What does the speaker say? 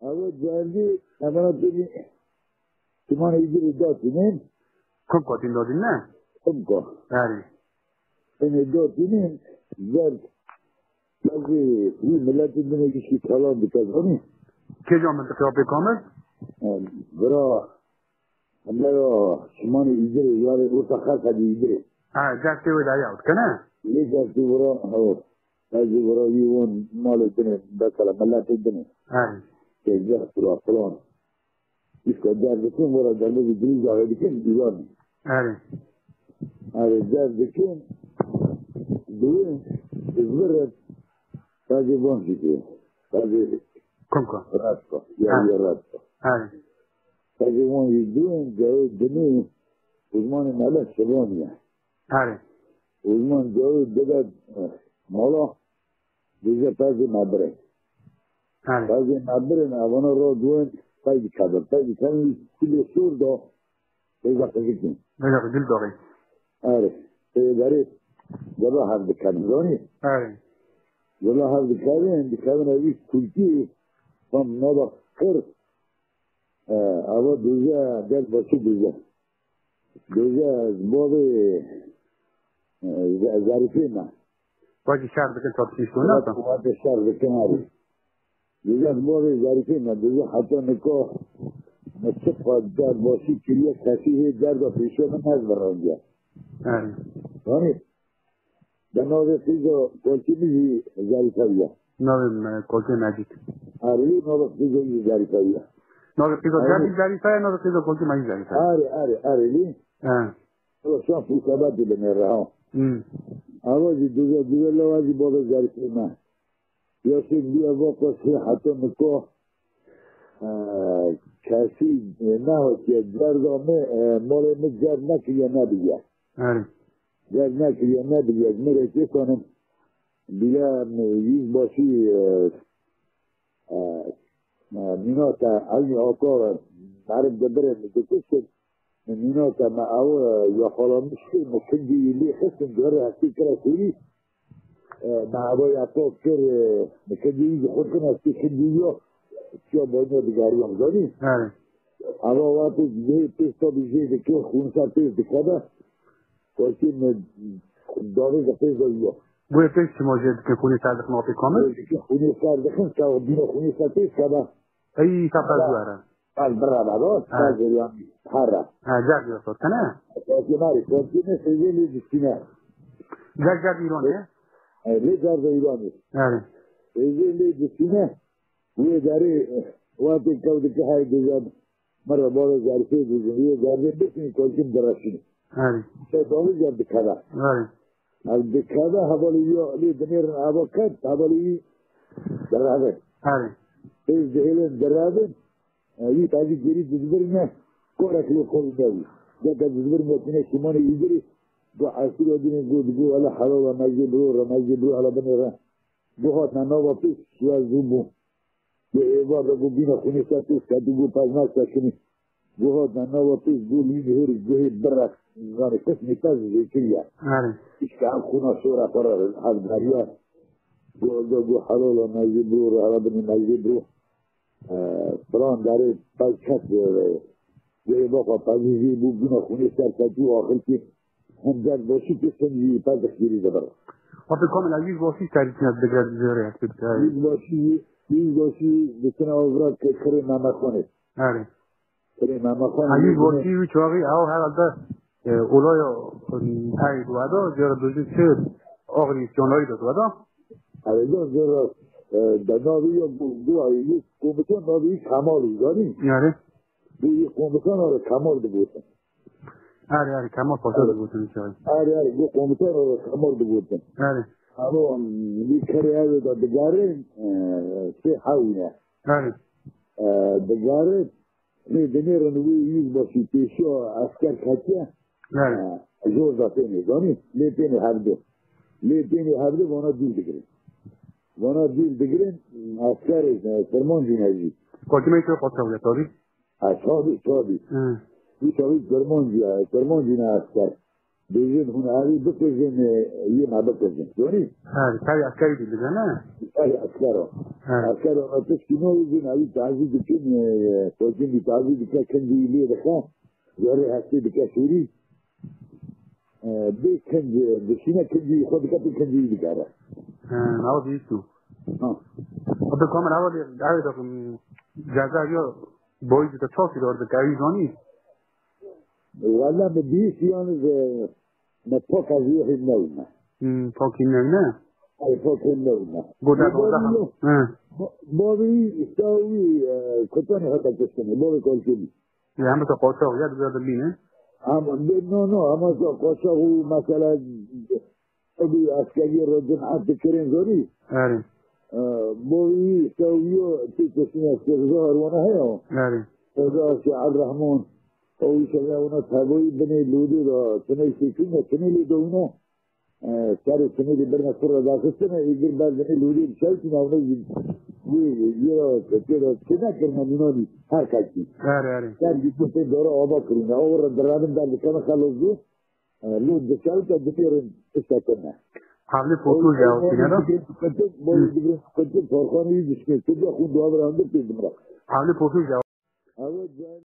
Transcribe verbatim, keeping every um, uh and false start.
Ew cerdî, evana tevî çimanê Îdirê datînin. Kumko tîn dotîn ne? Kumko. Erê. Tenê dotînin, cerd. Lazê wî miletê dinê giştî talan dike, zanî? Kêja mintîqê Apê Kamil? Bira, hemleya çimanê Îdirê, yarê orta xelqe dî Îdirê. Ha, cerd tê wê dayê ew dike ne? Lê cerd tê wira, ew. Lazê wira wî won malê dinê, mesela miletê dinê. Erê. Tezgeh, filan, filan. Îşte derdikin, wara derbazî dilî zahê dikin, îvan. Erê. Erê, derdikin, diwin, izbirin, tazê van jî diwin. Tazê Kumka. Ratka, ya Ha. ya ratka. Erê. Tazê van jî diwin, cayê dinî, uzmanê mele şivan ya. Erê. Uzman cayê dide, eh, mala, Dêje pezê me birê. Erê. Pezê me birê, evana ro duên pey dikevin. Pey dikevin, kulê sor da, peyda qizikî. Peyda qizil daxî. Erê. Peyê berê, gula hev dikevin, zanî? Erê. Gula hev dikevin, dikevin evî kulkî, tam nava qir, e, ava dêje, gel başî dêje. Dêje ez bavê, e, Ze-, Zerîfê me. Wekî şer dikin çatişî şûna. Wekî şer dikin erê. Dêje ez bavê Zerîfê me. Dêje heta nika me çi qat derd başî kiriye, kesî hê derda pêşiya min nez verandiye. Erê. Zanî? De navê qîza kolkî min jî Zerîfe ya. Navê min kolkê Mecîd. Erê, navê qîza jî Zerîfe ya. Navê qîza Erê. Cerdî Zerîfe ya, navê qîza kolkê me jî Zerîfe ya. Erê, erê, erê, lê. He. Ewa şan pûsabetê binêre ha. Hmm. Ewa jî duza, duza lewa jî bavê Zerîfê me. Yaşê bîya va qasê heta nika, e, kesî, e, nehatiye cerda me, e, malê me cerd nekiriye, nebiye. Erê. Cerd nekiriye, nebiye. Ez mêrekê kanim. Bîle, e, yüzbaşî, e, e, e, mînata eynî aka, merib dibirê, dikuşin. Mînata me ew, e, yaxalamiş kir, me kindî wî lê xistin, guherê hestê kira kûrî. E, me eva ya to kir, e, me kindî wî jixurtin, hestê kindî wî ya, çiya boyna digeriyam, zanî? Erê. Eva wextê jê pêş tabî jê dikir, xûnisa pêş dikeve. Wextê me davêje pêş de wî ya. Guhê pêş çima jê dikin, xûnê ser dixin Apê Kamil? Jê dikin, xûnê ser dixin, çawa bîna xûnê ser pêş keve. Ey, ta pez were. Pez bira be, do, Ha. pez yanî, herre. Ha, cer diyor sor, tene? Korkê me rê, korkê me sêzê lê distîne. Cer, cer Îranê? E, lê cer de Îranê. Yani. Sêzê lê distîne, wê derê, e, wextê kew dike hey dizem, min re bavê Zerîfê dizim, wê Zerîfê bikin, korkê min direşîne. Yani. Te davê cer dikeve. Yani. Ev dikeve hevalê wî ya lê dinêrin eva ket, hevalê wî direvin. Erê. Pêş dihêlin direvin, e, wî tazî gerî dizbirine, korek lê xwe wî nebû. Geke dizbirine tine şimanê Îdirê, got esîra dinê got, got, "Wele helala mezê biro re, mezê biro hele binêre." Got, "Hatine nava pêş, şiya zû bû." Yê êvar de got bîna xwînê ser pêş ketî, got pez nasekinî. Got hatine nava pêş, got lî dihêrî guhê birek, yani qismê pez jê kiriye. Erê. Îşte ev xwîna sor e xwe re hevdariye. Got, got, got helala mezê biro re, hele binê mezê biro. E, filan derê pez ket, e, guhê baxa pezî jê bû, bîna xwînê ser ketî û axirkî Hem derdbaşî kesin jî pez dixkîrî dibir. Wextê kamil ez yüzbaşî serîtine digre zêre pê dikare. Yüzbaşî, yüzbaşî dikine avra ke kirê Memexanê. Erê. Kirê Memexanê. Ha, yüzbaşî wî çaxî ew herhalde, e, olaya, e, hey, weda, zêre dojî çi ağır isyanları da weda. Erê, ya zêre, e, de navê ya gu-, gu-, yê komutan navê Kemal zanî. Yani. Bu yê komutan ara Kemal digotin. Erê, erê, Kemal Paşa digotin çaxî. Erê, erê, got komutan re Kemal digotin. Erê. Ama, em, li kerê ew de digerin, e, sê hewî ne. Erê. E, digerin, lê dinêrin wê yüzbaşî pêşiya esker ketiye. Erê. E, jor da tênê, zanî? Lê tênê hevdu. Lê tênê hevdu vana dûr digirin. Vana dûr digirin, esker, e, Kirmancî ne jî. Kokimê tu xwe çawiye tabii. Ha, tabii, tabii. Hı. Bu tabii Kirmancî ya, Kirmancî ne esker. Dêjin hûn evî bikujin, e, yê me bikujin. Zonî? Her, tevî eskerî dî bize, ne? Tevî esker o. Her. Esker o, tişkî nû jin evî tazî dikin, e, kocin dî tazî dike, kincî lê dixe. Zorê hestê dike şûrî. E, bê kinc, dişîne kincî, xwe dike tu kincî dikare. He, nawa dîstu. Ha. Abi kamera var ya, davet bakın. Ceza yok. Boyu da çok iyi orada, gayet zonî. Wala min bihîst yan ji me poka zî hîn newme. Hmm, pokî newme? Ay, pokî newme. Goda, goda. Bavî, bavî, îsta wî, e, kutanî heta kuştinê, bavî kolkî. Ya, hemî te qoçax ya, dibîne. Ama, no, no, ama qoçax û mesela, Ew eskeriyê re cemaet dikirin zorî. Erê. E, bo wî sewiyo tê kesî eskerza her wana heye. Erê. Eza Şiar Rehman. Ew şeya wana teboyî binê lûdê de sinê şêkîne, sinê lê dewine. E, serê sinê lê birine kur re daxistine, ê gir ber binê lûdê şewtîne, ewne jî wê yê ra tê de çi nekirine mînanî her kesî. Erê, erê. Ser jî tê dora ava kirîne. Ew re diranin ber dikene xelozî. Lût dikewte, dibêrin tiştekî ne. Havlî potû ji ew tîne de. Boyê dibrin kutin, torxanê wî dişkên. Tu de xûn dua bira hundir pê dimre. Havlî potû ji ew. Evet,